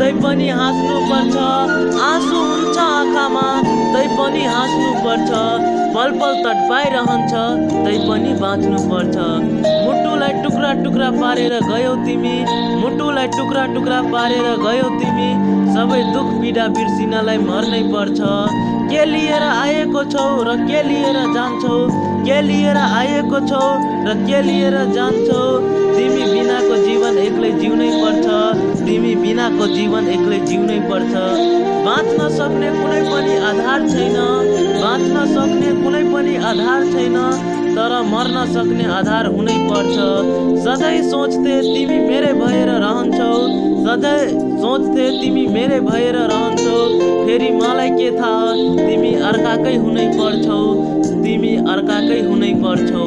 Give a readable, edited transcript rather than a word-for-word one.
तै पनि हाँस्नु पर्छ, आँसु हुन्छ आँखामा तै पनि हाँस्नु पर्छ, पल पल तडपाइरहन्छ तै पनि बाँच्नु पर्छ। मुटुलाई टुक्रा टुक्रा पारेर गयौ तिमी, मुटुलाई टुक्रा टुक्रा पारेर गयौ तिमी, सबै दुख पीडा बिर्सिनलाई मर्नै पर्छ। के लिएर आएको छौ र के लिएर जान्छौ, के लिएर आएको छौ र के लिएर जान्छौ, तिमी बिनाको जीवन एक्लै जिउनै पर्छ, तिमी बिनाको जीवन एक्लै जिउनै पर्छ। बाँच्न सक्ने कुनै पनि आधार छैन, बाँच्न सक्ने कुनै पनि आधार छैन, तर मर्न सक्ने आधार हुनै पर्छ। सधैँ सोच्थे तिमी मेरै भएर रहन्छौ, सधैँ सोच्थे तिमी मेरै भएर रहन्छौ, फेरि मलाई के थाहा तिमी अर्काकै हुनै पर्छौ, तिमी अर्काकै हुनै पर्छौ।